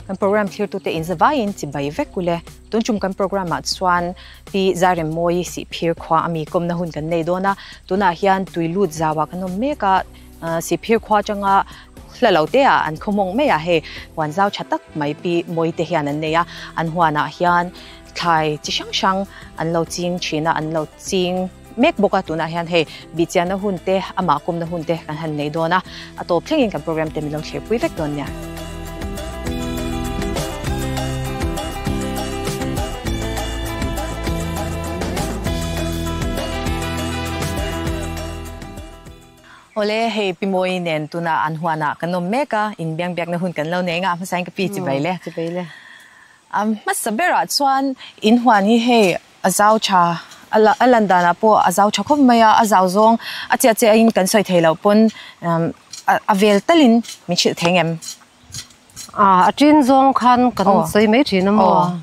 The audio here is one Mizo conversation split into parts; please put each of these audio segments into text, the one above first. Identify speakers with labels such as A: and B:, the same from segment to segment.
A: Kan program thlirtute in zavaiin chibai vek ule. Tun tum kan program ah chuan Pi Zaremmawi Sihphir khua ami kawmna hun kan nei dawn a. Tunah hian tuilut zauah kan awm mek a, Sihphir khua atanga hla lo te ah an khawmawng mai a, hei huan zau tha tak mai Pi Mawi te hian an nei a. An huanah hian thlai chi hrang hrang an lo ching thin a, an lo ching mek bawk a. Tunah hian hei bihchianna hun te, amah kawmna hun te kan han nei dawn a, a tawp thlengin kan program te min lo thlirpui vek dawn nia. Awle, hei Pi Mawi nen tunah an huanah kan awm mek a, inbiang biakna hun kan lo nei nga, hmasain ka pi chibai le.
B: Chibai le.
A: Hmasa berah chuan in huan hi hei a zau tha, a lan danah pawh a zau tha khawp mai a, a zau zawng a chiah chiah in kan sawi thei loh pawn a vel talin min hrilh thei ngem?
B: A ṭin zawng khan kan sawi mai ṭhin a maw?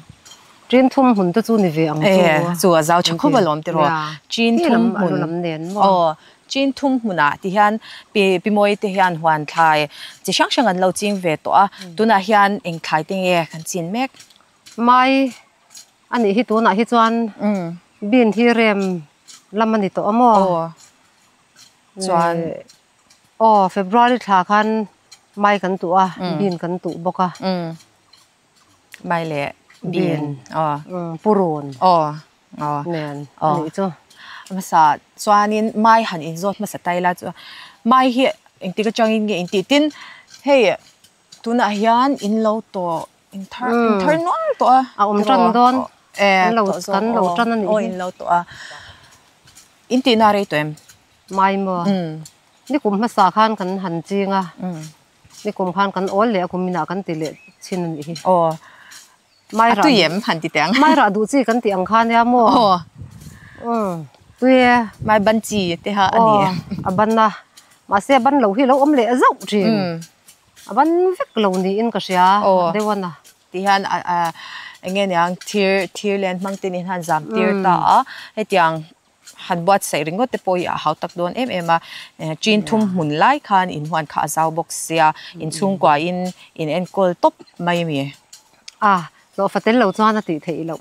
B: Ṭin thum hmun te chu ni ve ang chu.
A: E, chu a zau tha khawp alawm tiraw. Ṭin thum hmun.
B: Alu lam nen maw?
A: Chin thum hmunah ti hian Pi Pi Mawi te hian huan thlai chi hrang hrang an lo ching ve tawh a, tunah hian eng thlai te nge kan chin mek?
B: Mai a nih hi tunah hi chuan bean hi rem lam a ni tawh a maw?
A: Aw chuan
B: aw February thla khan mai kan tuh a, bean kan tuh bawk a.
A: Mai leh bean aw.
B: Purun.
A: Aw aw.
B: Nen a nih chu.
A: Hmasa chuanin mai han inzawt hmasa ta ila chu mai hi engtik atangin nge intih tin hei tunah hian in lo tawh in thar in thar nual tawh a.
B: A awm tan dawn.
A: E
B: lo kan lo tan a nih hi.
A: Aw in lo tawh a. In tihna rei tawh em?
B: Mai maw? Nikum hmasa khan kan han ching a. Nikum khan kan awl leh a kum inah kan ti leh chhin a nih hi.
A: Aw.
B: Mai
A: rah. A tui em han ti teh ang.
B: Mai rah duh chi kan tih ang kha nia maw?
A: Aw.
B: Umm tui e.
A: Mai ban chi te ha a ni.
B: Aw a ban a. Mahse a ban lo hi lo awm leh zauh thin. A ban vek lo niin ka hria deuh a na.
A: Ti hian a eng nge niang thir thir len hmang te nen hian zam tir ta a. Hetiang Han buatsaih ringawt te pawh hi a hau tak dawn em em a, chin thum hmun lai khan inhuan kha a zau bawk sia, inchhungkua in in enkawl tawp mai mi.
B: A, hlawhfa tel lo chuan a tih theih loh.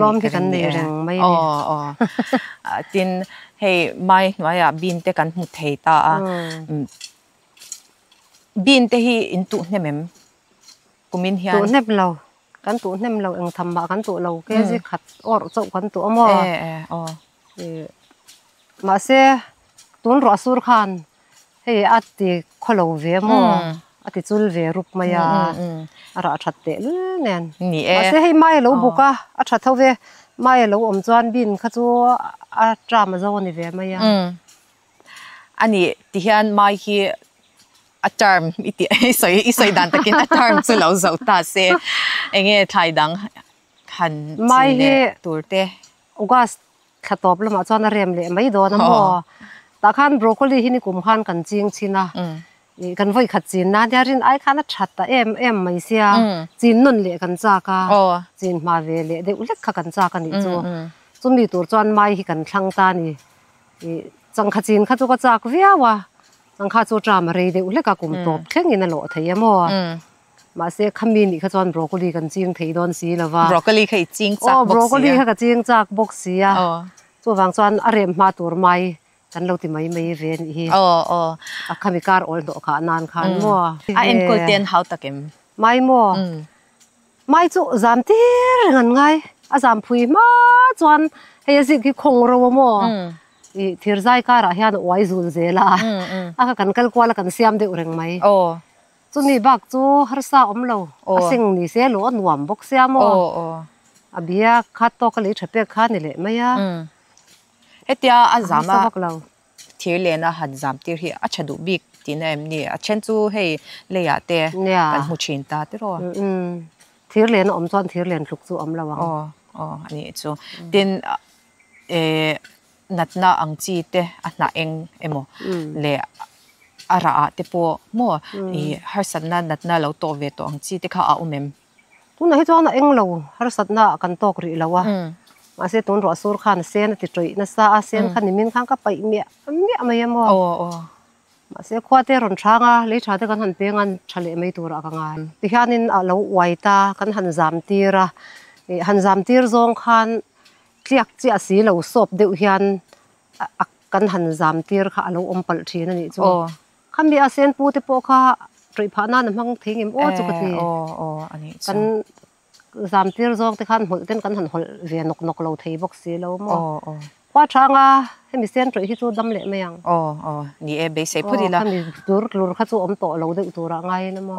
B: Lawm hi kan nei reng mai a ni.
A: Aw aw. Tin, hei mai hnuaiah bean te kan hmu thei ta a. Bean te hi in tuh hnem em? Kumin hian.
B: Tuh hnem lo. Kan tuh hnem lo eng tham mah kan tuh lo kg khat awrh chauh kan tuh a maw? Mahse tun ruah sur khan hei a ti khaw lo ve a maw? A ti chul ve rup mai a, a rah that teh lul nen. Mahse hei mai a lo buk a, a tha tho ve. Mai a lo awm chuan bean kha chu a tram a zo a ni ve mai a.
A: A ni tihian mai hi A term i tih i sawi i sawi dan takin a term chu lo zoh ta se enge thlai dang han
B: chin
A: leh tur te.
B: August thla tawp lamah chuan a rem leh mai dawn a maw? Tah khan broccoli hi nikum khan kan ching chin a, kan vawi khat chin na nia rin ai khan a that ta em em mai sia, chin nawn leh kan chak a, chin hma ve leh deuh hlek kha kan chak a nih chu. Chumi tur chuan mai hi kan thlang ta a ni. Changkha chin kha chu ka chak viau a. Changkha chu tram a rei deuh hlek a, kum tawp thlengin a lawh thei a maw? Mahse khami nih kha chuan broccoli kan ching thei dawn si lo va.
A: Broccoli kha i ching chak bawk si a.
B: Aw, broccoli kha ka ching chak bawk si a. Chuvang chuan a rem hma tur mai kan lo ti mai mai ve a nih hi.
A: Aw, aw.
B: A khami kar awl hnawh khah nan khan maw?
A: A enkawl te an hau tak em?
B: Mai maw? Mai chu zam tir reng an ngai. A zam phui hma chuan hei a zik hi khawng ro a maw? Ih thir zai karah hian a uai zul zel a, a kha kan kal kual a kan siam deuh reng mai. Chumi bak chu harsa awm lo, a seng ni se lo a nuam bawk sia maw? A bia kha tawk a lei tha pek kha ni leh mai a.
A: Hetia a zam a thir len a han zam tir hi a tha duh bik tihna em ni? A then chu hei leiah te kan hmu thin ta tiraw?
B: Thir len a awm chuan thir len tluk chu a awm lo ang.
A: Aw aw a nih chu. Tin eh natna ang chi te a hnah eng emaw leh a rah ah te pawh maw ih harsatna natna lo tawh ve tawh ang chi te kha a awm em?
B: Tunah hi chuan a eng lo harsatna ah kan tawk rih lo a, mahse tun ruah sur khan sen a ti tawih nasa a, sen kha nimin khan ka paih miah miah mai a maw? Mahse khua te rawn hrang a, lei tha te kan han peng a tha leh mai turah ka ngai. Tihianin a lo uai ta, kan han zam tir a, ih han zam tir zawng khan tliak chiah si lo sawp deuh hian a kan han zam tir kha a lo awm palh thin a nih chu. Khami a sen pu te pawh kha ṭawih phah nan a hmang thei ngem aw chu ka ti. Kan zam tir zawng te khan hmawlh ten kan han hawlh ve nawk nawk lo thei bawk si lo maw. Khua ṭhang a hemi sen ṭawih hi chu dam leh mai ang.
A: Ni e, beisei phawt ila.
B: Khami tlur tlur kha chu awm tawh lo deuh turah ngaiin a maw.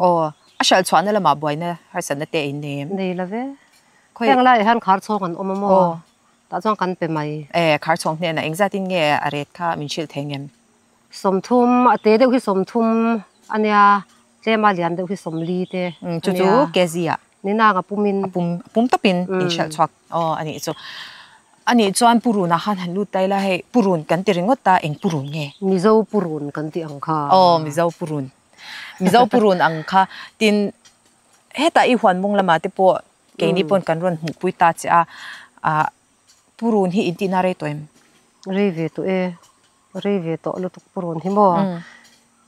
A: A hralh chhuahna lamah buaina harsatna te a innei em?
B: Nei lo ve. Heng laiah hian khar chhawng an awm a maw? Tah chuan kan pe mai.
A: E, khar chhawng hnenah engzatin nge a ret kha min hrilh thei ngem?
B: 30, a te deuh hi 30 a nia, tlema lian deuh hi 40 te a nia.
A: Chu chu kg ah?
B: Ni nang a pumin.
A: A pum, a pum tawpin in hralh chhuak. Aw, a nih chu. A nih chuan purun ah khan han lut ta ila hei, purun kan ti ringawt ta, eng purun nge?
B: Mizo purun kan tih ang kha.
A: Aw, Mizo purun. Mizo purun ang kha. Tin, hetah i huan mawng lamah te pawh keini pawn kan rawn hmuhpui ta che a, ah purun hi intihna rei tawh em?
B: Rei ve tawh e, rei ve tawh lutuk purun hi maw?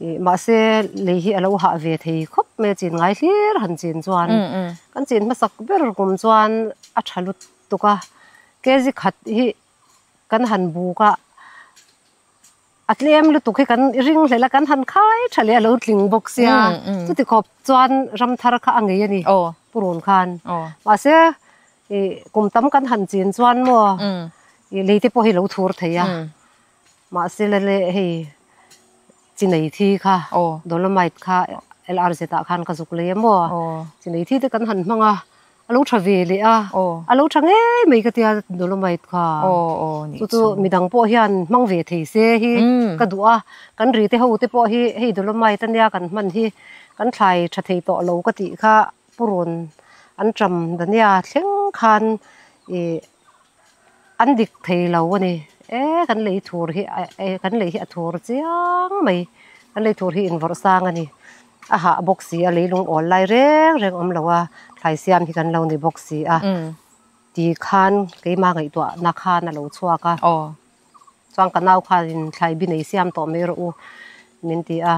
B: Ih mahse lei hi a lo hah ve thei khawp mai a chin ngai hlir han chin chuan kan chin hmasak ber kum chuan a tha lutuk a, kg khat hi kan han buk a. A tlem lutuk hi kan ring hlelh a, kan han khai tha leh a lo tling bawk sia, chuti khawp chuan ram thar kha a ngei a ni purun khan. Mahse ih kum tam kan han chin chuan maw ih lei te pawh hi lo thur thei a, mahse la le hei chi nei thi kha dolomite kha LRZ ah khan ka zuk lei a maw, chi nei thi te kan han hmang a. A lo tha ve leh a, a lo tha ngei mai ka tia Dolomite kha. Chu chu midang pawh hian hmang ve thei se hi ka duh a, kan ri te ho te pawh hi hei Dolomite ania kan hman hi kan thlai tha thei tawh lo ka tih kha purun an ṭam dania thleng khan ih an dik thei lo a ni. E kan lei thur hi kan lei hi a thur chiang mai, kan lei thur hi invawrh sang a ni. A hah bawk si a, leilung awl lai reng reng awm lo a, thlai siam hi kan lo ni bawk si a, ti khan keimah ngaihtuahna khan a lo chhuak a. Chuan ka nau khanin thlai bi nei siam tawh mai rawh u min ti a,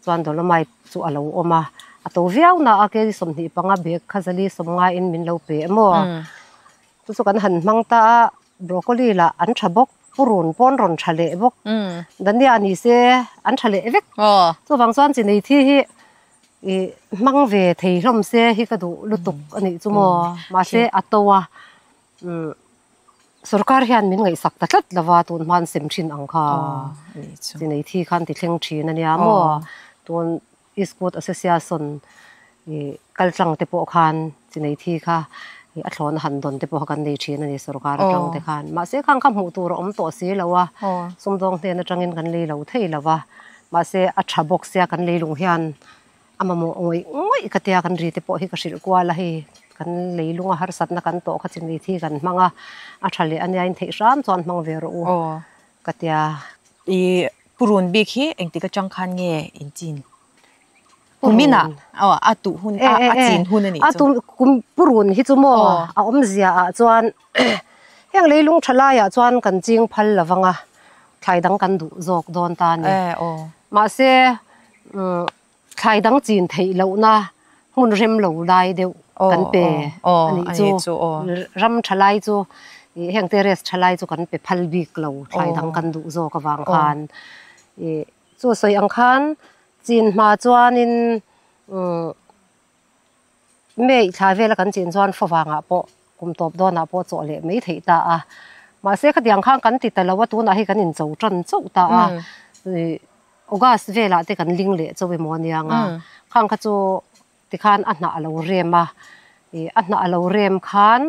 B: chuan Dolomite chu a lo awm a, a to viau na a, kg 25 bag kha zali sawmngaiin min lo pe emaw. Chu chu kan han hmang ta a, broccoli lah an tha bawk, purun pawn rawn tha leh bawk, dania ni se an tha leh vek. Chuvang chuan chi nei thi hi ih hmang ve thei hlawm se hi ka duh lutuk a nih chu maw. Mahse a to a, umm sorkar hian min ngaihsak ta tlat lova tun hman sem thin ang kha. Chi nei thi khan ti thleng thin a nia maw. Tun Eastwood Association ih kal tlang te pawh khan chi nei thi kha ih a thlawn a han dawn te pawh kha kan nei thin a ni sorkar atang te khan. Mahse khang kha hmuh tur a awm tawh si lo a, sumdawng hnen atangin kan lei lo thei lo va, mahse a tha bawk sia kan leilung hian a mamawh ngawih ngawih ka tia kan ri te pawh hi ka hrilh kual a hei kan leilung a harsatna kan tawh kha chi nei thi kan hmang a, a tha leh a nia in theih hram chuan hmang ve rawh u ka tia.
A: Ih Purun bik hi engtik atang khan nge in chin? Kumin ah aw a tuh hun a a chin hun a nih
B: chu. A purun hi chu maw a awmzia ah chuan heng leilung tha lai ah chuan kan ching phal lo vang a, thlai dang kan duh zawk dawn ta a ni. Mahse Thlai dang chin theih lohna hmun rem lo lai deuh kan pe a nih chu. Ram tha lai chu heng terrace tha lai chu kan pe phal bik lo thlai dang kan duh zawk avang khan. Chu sawi ang khan chin hma chuanin May thlai vela kan chin chuan favangah pawh kum tawp dawnah pawh chawh leh mai theih ta a. Mahse khatiang khan kan ti ta lo a, tunah hi kan incho tan chauh ta a. August velah te kan ling leh chauh emaw aniang a. Khang kha chu tikhan a hnah a lo rem a, ih a hnah a lo rem khan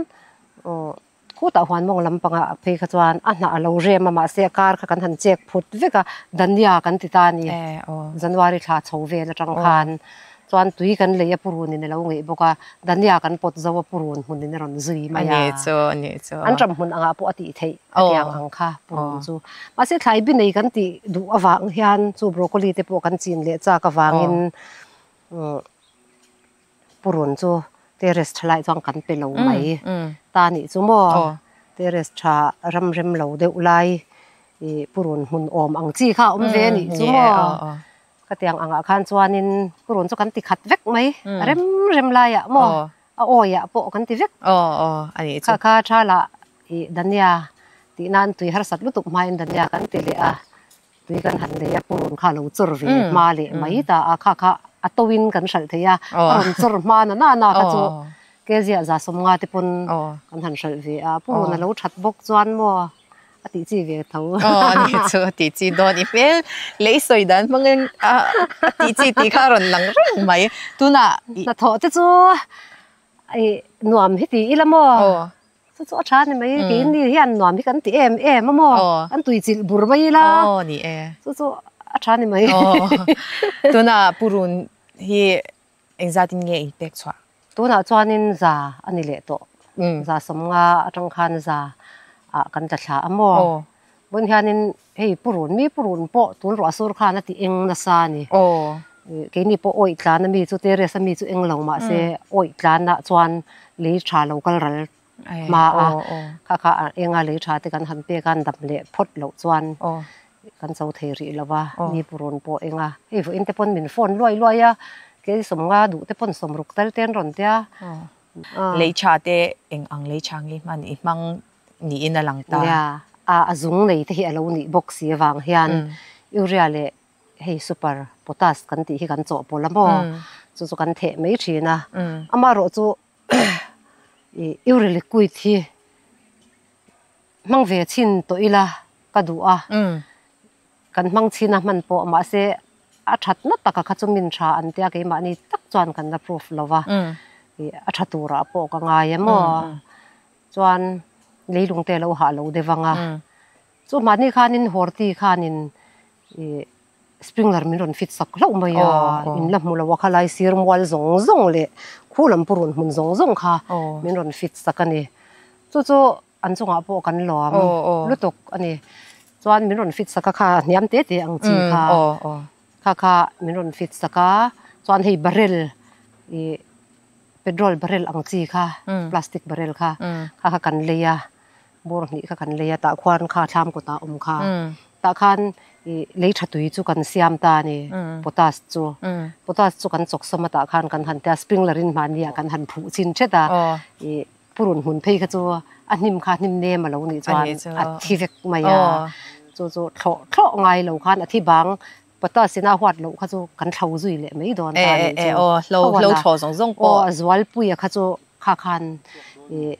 B: Khutah huan mawng lampangah phei kha chuan a hnah a lo rem a, mahse a kar kha kan han chek phut vek a, Dania kan ti ta a ni. January thla chho vel atang khan chuan tui kan lei a purunin a lo ngeih bawk a, Dania kan pawt zo a purun hmunin a rawn zui mai a. An ram hmun angah pawh a tih theih a tiang ang kha purun chu. Mahse thlai bi nei kan tih duh avang hian chu broccoli te pawh kan chin leh chak avangin Purun chu terrace tha lai chuan kan pe lo mai ta nih chu maw terrace tha ram rem lo deuh lai ih purun hmun awm ang chi kha a awm ve nih chu maw. Khatiang angah khan chuanin purun chu kan ti khat vek mai, a rem rem laiah maw a awiah pawh kan ti vek. Kha kha thala ih Dania tih nan tui harsat lutuk hmain Dania kan ti leh a, tui kan han nei a purun kha a lo chawr ve hma leh mai ta a, kha kha a toin kan hralh thei a, a rawn chawr hma na na na kha chu Kezia za sawmnga te pawn kan han hralh ve a, purun a lo that bawk chuan maw. A tih chi ve tho.
A: Aw a ni chu a tih chi dawn i hmel leh i sawi dan hmangin a tih chi tih kha a rawn lang reng mai. Tunah
B: i. Hnathawh te chu i nuam hi ti ila maw? Aw. Chu chu a tha ni mai. Keini hian nuam hi kan ti em em a maw? Aw. Kan tui chilh bur mai ila.
A: Aw ni e.
B: Chu chu a tha ni mai.
A: Aw. Tunah purun hi engzatin nge in pek chhuah?
B: Tunah chuanin za a ni leh tawh. Za sawmnga atang khan za ah kan tla thla a maw? Vawiin hianin hei purun mi purun pawh tun ruah sur khan a ti eng nasa a ni. Keini pawh awih tlan a mi chu terrace a mi chu eng lo mahse awih tlanah chuan lei tha lo kal ral hma a, kha kha a enga lei tha te kan han pek a an dam leh phawt loh chuan kan cho thei rih lo va, mi purun pawh enga hei vawiin te pawn min phone luai luai a, kei sawmnga duh te pawn sawmruk tal te an rawn tia.
A: Lei tha te eng ang lei tha nge hman i hmang niin a lang ta.
B: Nia, a zung nei te hi a lo nih bawk si avang hian urea leh hei super potash kan tih hi kan chawhpawlh a maw, chu chu kan theh mai thin a, amaherawhchu Uri liquid hi hmang ve chhin tawh ila ka duh a, kan hmang chhin a hman pawh mahse a that na taka kha chu min tha an tia keimahni tak chuan kan la proof lo va, a tha turah pawh ka ngai em aw, chuan leilung te lo hah lo deuh ang a, chu mahni khanin horti khanin ih Sprinkler min rawn fit sak hlauh mai a, in la hmu lo a khalai sir mual zawng zawng leh khu lam purun hmun zawng zawng kha min rawn fit sak a ni. Chu chu an chungah pawh kan lawm lutuk a ni. Chuan min rawn fit sak a kha hniam te te ang chi kha kha kha min rawn fit sak a, chuan hei barrel ih petrol barrel ang chi kha plastic barrel kha kha kha kan lei a. Bur hnih kha kan lei a, tah khuan kha thlam kawtah awm kha. Tah khan ih lei tha tui chu kan siam ta a ni, potash chu. Potash chu kan chawk sawm a tah khan kan han tia sprinkler in mahni ah kan han phuh chin thet a, ih purun hmun phei kha chu a hnim kha hnim nem a lo nih chuan a thi vek mai a. Chu chu thlawh thlawh ngai lo khan a thi bang potash in a huat loh kha chu kan thlo zui leh mai dawn ta a nih chu. Aw a zualpui a kha chu kha khan ih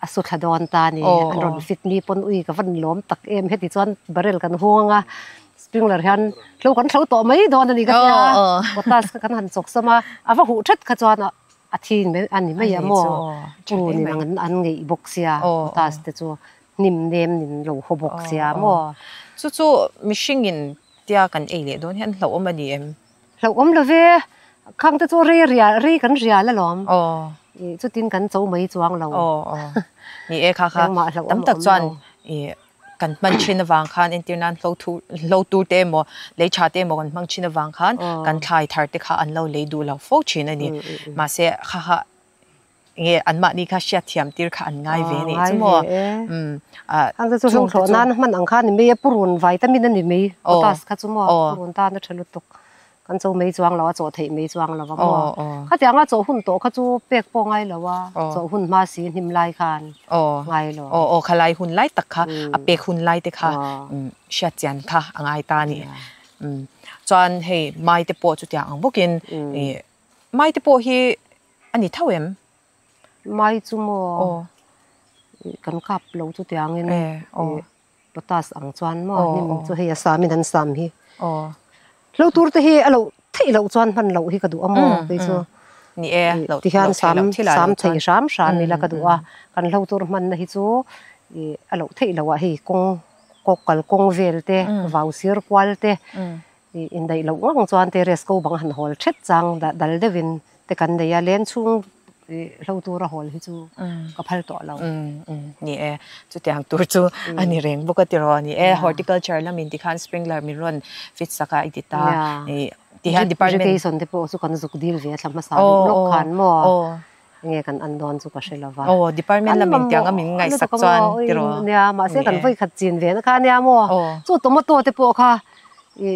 B: A su thla dawn ta a ni. An rawn fit mi pawn ui ka van lawm tak em heti chuan barrel kan hung anga sprinkler hian hlo kan hlo tawh mai dawn a ni ka tia potash kha kan han chawk sawm a a va huh that kha chuan a thi a ni mai a maw purun in ang an ngeih bawk sia potash te chu hnim nem nin lo haw bawk sia maw.
A: Chu chu mihring in tia kan ei leh dawn hian hlauhawm a ni em?
B: Hlauhawm lo ve, khang te chu rei ria rei kan rial alawm. Aw. I chutin kan cho mai chuang lo.
A: Aw aw. Ni e kha kha tam tak chuan i kan hman thin avang khan entir nan hlo thu hlo tur te emaw lei tha te emaw kan hmang thin avang khan kan thlai thar te kha an lo lei duh lo fo thin a ni. Mahse kha kha nge anmahni kha hriatthiam tir kha an ngai ve nih chu maw?
B: Ang te chu hlawng thlawh nan hman ang kha ni mai a purun vitamin a ni mai potash kha chu maw purun tan a tha lutuk kan cho mai chuang lo a chawh theih mai chuang lo a maw khatiang a chawh hun tawh kha chu pek pawh ngai lo a chawh hun hma si hnim lai khan ngai lo
A: aw aw khalai hun lai tak kha a pek hun lai te kha hriatchian kha a ngai ta a ni chuan hei mai te pawh chutiang ang bawkin mai te pawh hi A ni tho em?
B: Mai chu maw kan kap lo chu tiangin potash ang chuan maw hnim chu hei a sam in an sam hi. Hlo tur te hi a loh theih loh chuan hman loh hi ka duh a maw kei chu.
A: Ni e,
B: ti hian sam sam thei hram hram ila ka duh a, kan hlo tur hmanna hi chu a loh theih loh ah hei kawng kawk kal kawng vel te vau sir kual te Indaih loh ngang chuan terrace ko bang han hawl thet chang dal deuhin te kan nei a, len chhung hlo tura hawl hi chu ka phal tawh lo.
A: Ni e, chutiang tur chu a ni reng bawk a tiraw ni e, horticulture lamin tikhan sprinkler min rawn fit sak a i ti ta, tihian department.
B: Irrigation te pawh chu kan zuk dil ve a thla hmasa deuh lawk khan maw. Enge kan an dawn chu ka hre lo va.
A: Aw, department lamin tiang a min ngaihsak chuan tiraw.
B: Nia, mahse kan vawi khat chin ve na kha ania maw. Chu tomato te pawh kha i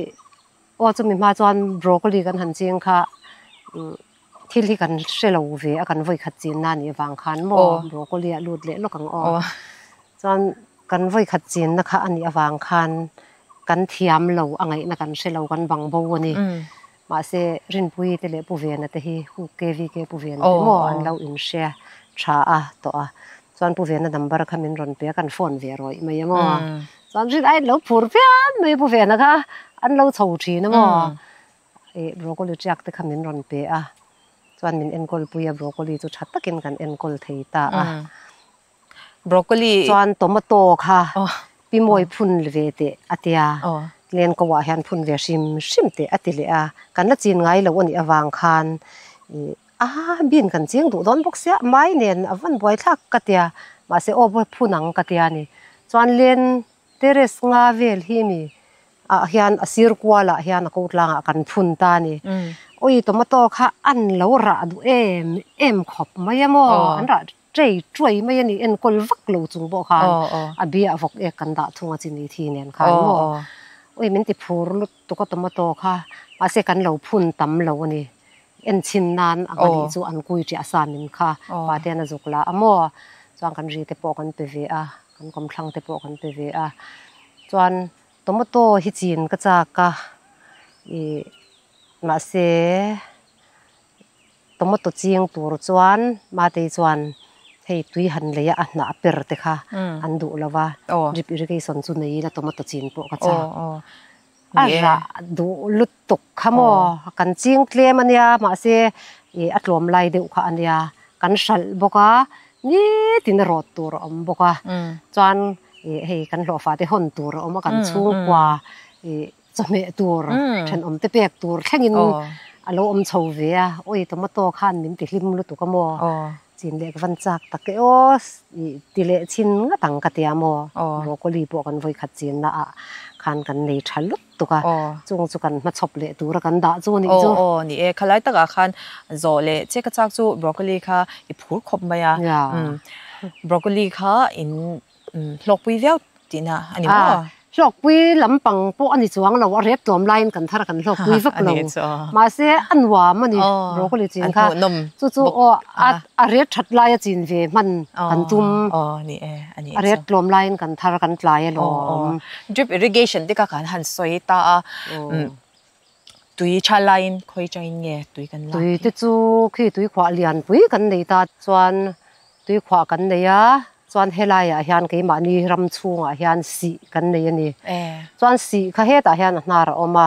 B: Aw chumi hma chuan broccoli kan han ching kha thil hi kan hre lo ve a kan vawi khat chin na nih vang khan maw broccoli ah lut leh lawk ang aw chuan kan vawi khat chin na kha a nih avang khan kan thiam lo a ngaihna kan hre lo kan bang bo a ni mahse Rinpuii te leh Pu Vena te hi hu KVK Pu Vena te maw an lo inhre tha a tawh a chuan Pu Vena number kha min rawn pe a kan phone ve rawih mai a maw. Chuan rin aiin lo phur phian mai Pu Vena kha an lo chho thin a maw? Ih broccoli tiak te kha min rawn pe a, chuan min enkawl pui a broccoli chu tha takin kan enkawl thei ta a.
A: Broccoli
B: Chuan tomato kha pi mawi phun ve teh a tia, len ko ah hian phun ve hrim hrim teh a ti leh a, kan la chin ngai lo a nih avang khan ih a bin kan ching duh dawn bawk sia mai nen a van buai thlak ka tia mahse aw pawh phun ang ka tia ni chuan len terrace nga vel hi mi ah hian a sir kual ah hian a ko tlang ah kan phun ta ni awi tomato kha an lo rah duh em em khawp mai a maw an rah tei tuai mai a ni enkawl vak lo chung pawh khan a bia vawk ek kan dah thung a chini thi nen khan maw awi min ti phur lut tuk a tomato kha mahse kan lo phun tam lo a ni. Enchhin nan ang a nih chu an kui ṭiah sa min kha pa te an a zuk la a maw? Chuan kan ri te pawh kan pe ve a, kan kawmthlang te pawh kan pe ve a. Chuan tomato hi chin ka chak a, ih mahse tomato ching tur chuan Matei chuan hei tui han lei a a hnah per te kha an duh lo va, drip irrigation chu nei ila tomato chin pawh ka chak. A rah duh lutuk kha maw? Kan ching tlem a nia, mahse ih a tlawm lai deuh kha a nia. Kan hralh bawk a, nitin a rawt tur a awm bawk a. Chuan ih hei kan hlawhfa te hawn tur a awm a, kan chhungkua ih chawhmeh tur, thenawm te pek tur thlengin a lo awm chho ve a. Awi tomato khan min ti hlim lutuk a maw? Chin leh ka van chak tak e aw, ih ti leh chin ngat ang ka tia maw? Broccoli pawh kan vawi khat chinna ah khan kan nei tha lutuk a, chung chu kan hmachhawp leh tura kan dah chu nih chu.
A: Aw aw ni e, khalai takah khan zawh leh che ka chak chu broccoli kha i phur khawp mai a, broccoli kha in Hlawkpui viau tihna a ni maw?
B: Hlawkpui lampang pawh a ni chuang lo, a rep tlawm laiin kan thar a kan hlawkpui vak lo. Mahse a nuam a ni broccoli chin kha. Chu chu aw a ret that laia chin ve hman kan tum. A ret tlawm laiin kan thar kan tlai alawm.
A: Drip irrigation te kha kan han sawi ta a, tui tha laiin khawi changin nge tui kan lak?
B: Tui te chu khi tuikhuah lianpui kan nei ta chuan tuikhuah kan nei a. Chuan helaiah hian keimahni ram chhungah hian sih kan nei a ni. Chuan sih kha hetah hian a hnar a awm a,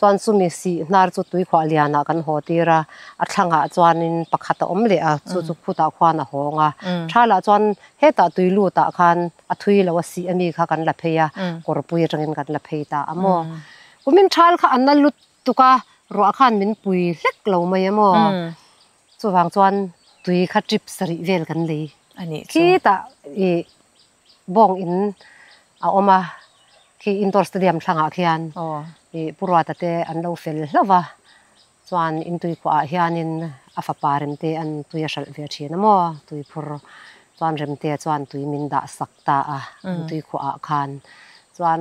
B: chuan chumi sih hnar chu tuikhuah lianah kan haw tir a, a thlangah chuanin pakhat a awm leh a, chu chu khutah khuan a hawng a. Thalah chuan hetah tui lutah khan a thui lo a sih a mi kha kan la phei a, kawrpui atangin kan la phei ta a maw. Kumin thal kha a na lutuk a, ruah khan min pui hlek lo mai a maw. Chuvang chuan tui kha trip sarih vel kan lei.
A: A nih chu.
B: Khitah ih bawng in a awm a, khi indoor stadium thlangah khian ih Pu Ruata te an lo fel hlauh va, chuan in tui khuah ah hianin a fapa Remte an tui a hralh ve thin a maw, tui phur chuan Remte chuan tui min dah sak ta a an tui khuah ah khan. Chuan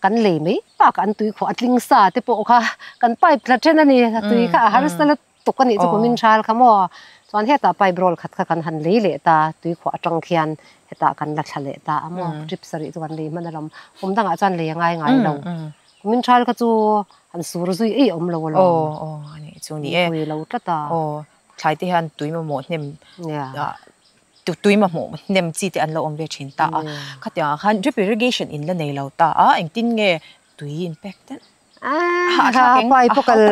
B: kan lei mai bakah an tui khuah a tling sa te pawh kha kan pipe tla then a ni, tui kha a harsa lutuk. Tuk a nih chu kumin hral kha maw? Chuan hetah pipe roll khat kha kan han lei leh ta, tuikhuah atang khian hetah kan la thla leh ta a maw? Trip sarih chu kan lei hman alawm. Kum dangah chuan lei a ngai ngai lo. Kumin hral kha chu han sur zui ei awm lo alawm.
A: Aw aw a nih chu ni e.
B: Pui lo tlat a.
A: Aw thlai te hian tui mamawh hnem tui mamawh hnem chi te an lo awm ve thin ta a. Khatiangah khan drip irrigation in la nei lo ta a, engtin nge tui in pek telh?
B: Pai pakal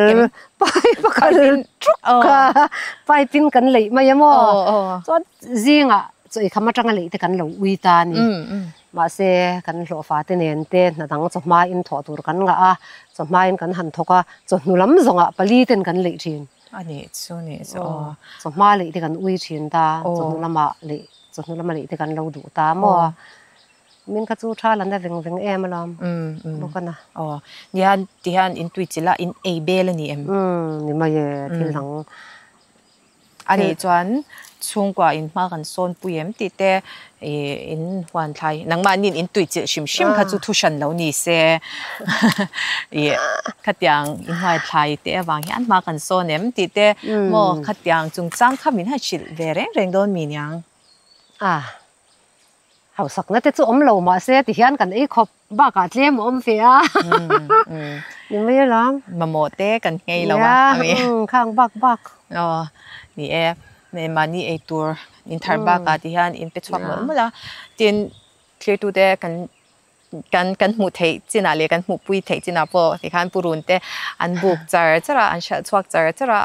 B: pai pakal ṭuk kha pipe in kan leih mai a maw chuan zingah chaw i kham atanga leih te kan lo ui ta a ni mahse kan hlawhfa te nen te hna dang chawhma in thawh tur kan ngah a chawhma in kan han thawk a chawhnu lam zawngah pali ten kan leih thin chawhma leih te kan ui thin ta chawhnu lamah leih chawhnu lama leih te kan lo duh ta a maw. Min kha chu tha lan a veng veng em alawm bawk a na.
A: Aw nian ti hian in tui chilh a in ei bel a ni em?
B: Umm ni mai e thil dang.
A: Anih chuan chhungkua in hma kan sawn pui em tih te ih in huan thlai nangmahniin in tui chilh hrim hrim kha chu thu hran lo ni se ih khatiang in huan thlai te avang hian hma kan sawn em tih te maw khatiang chungchang kha min han hrilh ve reng reng dawn mi niang.
B: A hausakna te chu awm lo mahse tihian kan ei khawp bakah tlem a awm ve a ni mai alawm.
A: Mamawh te kan nghei lo a ami.
B: Khang bak bak.
A: Aw ni e mahni ei tur in thar bakah tihian in pe chhuak mawlh mawlh a tin thirtute kan Kan kan hmuh theih chinah leh kan hmuhpui theih chinah pawh tikhan purun te an buk char char a, an hralh chhuak char char a,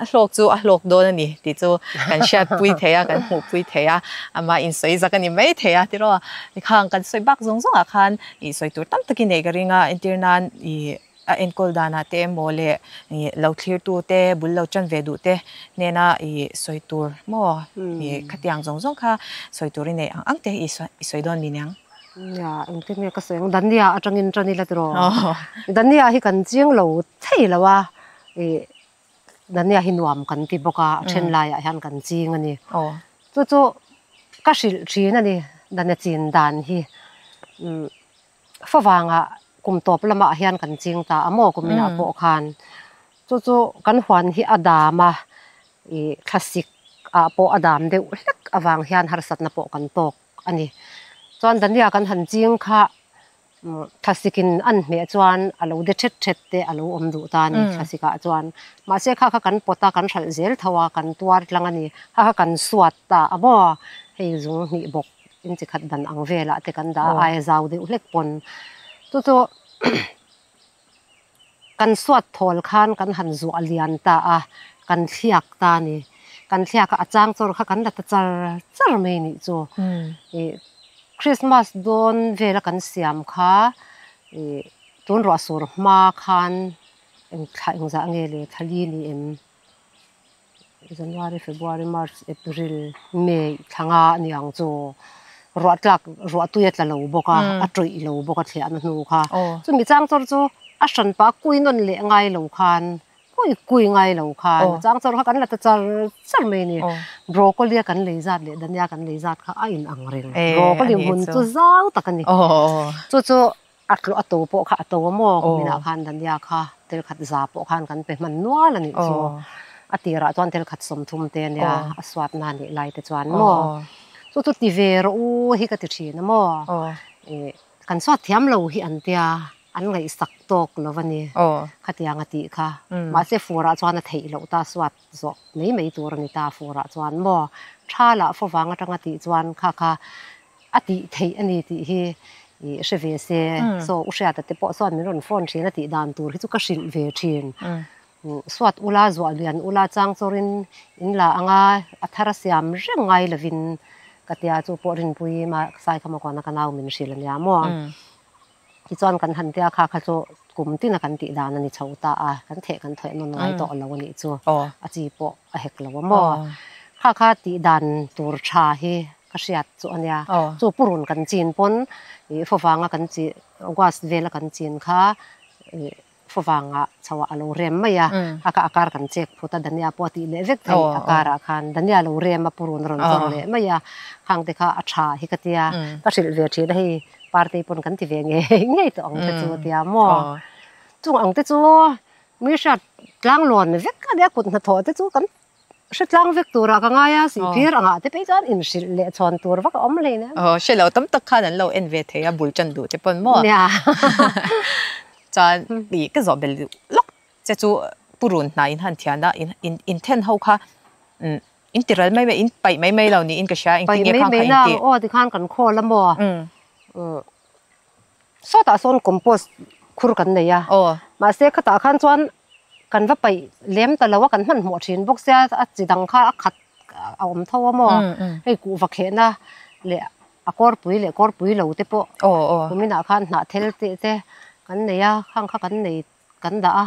A: a hlawk chu a hlawk dawn a ni tih chu kan hriatpui thei a, kan hmuhpui thei a, amah insawi zak a ni mai thei a tiraw. Tikhan kan sawi bak zawng zawngah khan ih sawi tur tam takin nei ka ring a, entir nan ih a enkawl danah te emaw leh ih lo thlirtu te bul lo tan ve duh te hnena ih sawi tur maw ih khatiang zawng zawng kha sawi tur i neih ang ang te i sawi dawn mi niang.
B: Nia engtin nge ka sawi ang Dania atangin tan ila tiraw Dania hi kan ching lo thei lo a ih Dania hi nuam kan ti bawk a a then laiah hian kan ching a ni chu chu ka hrilh thin a ni Dania chin dan hi umm. Favangah kum tawp lamah hian kan ching ta a maw kuminah pawh khan chu chu kan huan hi a dam a ih thlasik ah pawh a dam deuh hlek avang hian harsatna pawh kan tawk a ni. Chuan Dania kan han ching kha thlasik in an hmeh chuan a lo de thet thet te a lo awm duh ta a ni thlasik ah chuan mahse kha kha kan pawt a kan hralh zel tho a kan tuar tlang a ni kha kha kan suat ta a maw hei zung hnih bawk. In chi khat dan ang velah te kan dah a, aia zau deuh hlek pawn chu chu kan suat thawl khan kan han zuah lian ta a, kan thliak ta a ni. Kan thliak a, a chang chawr kha kan la ta char char mai nih chu. Ih Christmas dawn vela kan siam kha ih tun ruah sur hma khan eng thla engzah nge le thla li ni em? January, February, March, April, May thla nga a ni ang chu. Ruah tlak ruah tui a tla lo bawk a, a tawih lo bawk a thliahna hnu kha. Chumi chang chawr chu a hran pah kui nawn leh ngai lo khan, kui kui ngai lo khan a chang chawr kha kan la ta char char mai a ni. Broccoli a kan lei zat leh dhania kan lei zat kha a in ang reng. Broccoli hmun chu zau tak a ni. Chu chu A tluah a to pawh kha a to a maw kuminah khan Dania kha tel khat za pawh khan kan pe hman nual a nih chu. A tirah chuan tel khat sawmthum te ania a suatna nih lai te chuan maw. Chu chu ti ve rawh u hi ka ti thin a maw. Ih kan suat thiam lo hi an tia an ngaihsak tawk lo a ni khatiang a tih kha. Mahse furah chuan a theih loh ta suat zawh mai mai tur a ni ta furah chuan maw. Tha lah favang atanga tih chuan kha kha a tih theih a ni tih hi ih hre ve se saw u hriata te pawh chuan min rawn phone thin a tih dan tur hi chu ka hrilh ve thin suat ula zuah lian ula chang chawrin in la anga a thar a siam reng ngai lovin ka tia chu pawh rinpui ma Saikhama kuana ka nau min hrilh a nia maw tichuan kan han tia kha kha chu kum tina kan tih dan a ni chho ta a kan theh kan thawih nawn ngai tawh lo a nih chu a chi pawh a hek lo a maw kha kha tih dan tur tha hi Ka hriat chu a nia. Chu purun kan chin pawn ih favanga kan chi August vela kan chin kha ih favanga chhoah a lo rem mai a, a kha a kar kan chek phut a Dania pawh a tih leh vek thei a karah khan Dania lo rem a purun a rawn chawr leh mai a, khang te kha a tha hi ka tia ka hrilh ve thin a hei party pawn kan ti ve ngei ngei tawh ang te chu a tia maw. Chung ang te chu mi hriat tlanglawn vek a nia kut hnathawh te chu kan Hretlang vek turah ka ngai a, sihphir angah te phei chuan inhrilh leh chhawn tur vak a awm hlei nen.
A: Aw, hre lo tam tak khan an lo en ve thei a, bul tan duh te pawn maw?
B: Nia.
A: Chuan ih ka zawh bel lawk che chu purun hna in han thian a, in in then ho kha umm in ti ral mai mai, in paih mai mai lo niin ka hria, engtin nge khang kha in tih?
B: Paih mai mai na, aw tikhan kan khawl a maw? Umm. Sawtah sawn compost khur kan nei a, mahse khatah khan chuan kan va paih lem ta lo a, kan hmanhmawh thin bawk sia a chi dang kha a khat a awm tho a maw, hei kuhva khehna leh a kawrpui leh kawrpui lo te pawh kuminah khan hnah thel tih te kan nei a, khang kha kan nei kan dah a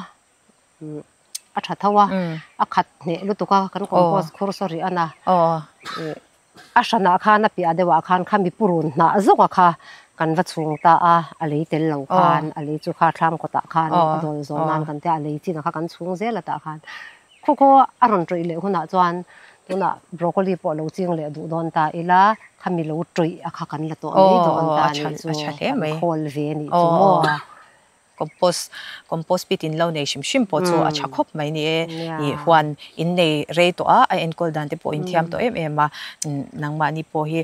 B: a tha tho a, a khat hneh lutuk a kan compost khur saw rih a na. A hranah khan a piah deuhah khan khami purun hnah zawka kha kan va chhung ta a, a lei tel lo khan a lei chu kha thlam kawtah khan a dawl zawn nan kan tia a lei chinah kha kan chhung zel a tah khan. Khu khaw a rawn tawih leh hunah chuan tunah broccoli pawh lo ching leh duh dawn ta ila khami lo tawih a kha kan la tawh mai dawn ta a nih chu kan khawl ve a nih chu maw.
A: Compost compost pit in lo nei hrim hrim pawh chu a tha khawp mai ni e. Ih huan in nei rei tawh a, a enkawl dan te pawh in thiam tawh em em a. Nangmahni pawh hi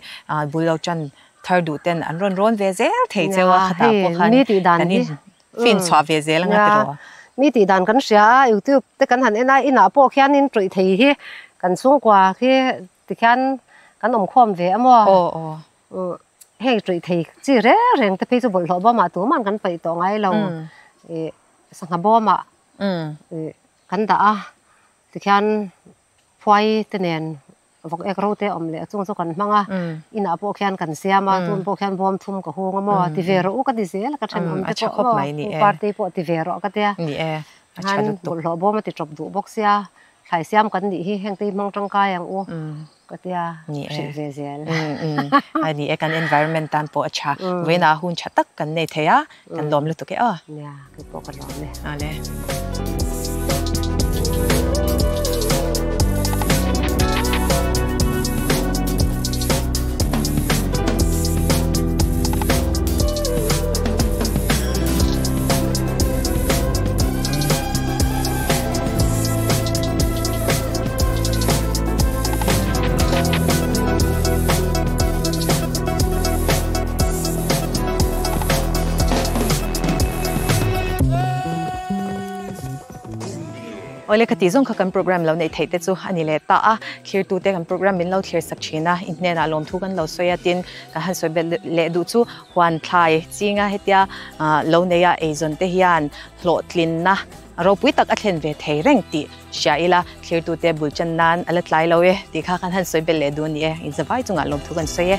A: bul lo tan thar duh ten an rawn rawn ve zel thei cheu a, khatah pawh khan kan in fin chhuah ve zel anga tiraw.
B: Mi tih dan kan hria a, youtube te kan han en a, inah pawh khian in tawih thei hi kan chhungkua khi tikhian kan awm khawm ve a maw. Heng tawih thei chi reng reng te phei chu bawlhhlawh bawmah tuman kan paih tawh ngai lo. Ih sangha bawmah ih kan dah a tikhian phuai te nen vawk ek ro te a awm leh a chung chu kan hmang a inah pawh khian kan siam a tun pawh khian bawm thum ka hung a maw ti ve rawh u ka ti zel a ka then awm te pawh maw u party pawh ti ve rawh ka tia khan bawlhhlawh bawm a ti tawp duh bawk sia thlai siam kan nih hi heng te hi hmang tangkai ang u. Ka tia hrilh ve zel.
A: A ni e, kan environment tan pawh a tha. Vawiinah hun tha tak kan nei thei a, kan lawm lutuk e aw.
B: Nia, kei pawh ka lawm e.
A: Ale. Awle khati zawng kha kan program lo neih theih te chu a ni leh ta a, thlirtu te kan program min lo thlir sak thin a, in hnenah lawmthu kan lo sawi a tin kan han sawi belh leh duh chu huan thlai chinga hetia lo nei a eizawn te hian hlawhtlinna Ropui tak a thlen ve thei reng tih hria ila, thlirtute bul chan nan a la tlai lo e tih kha kan han sawi belh leh duh a ni e. Inzavai chungah lawmthu kan sawi e.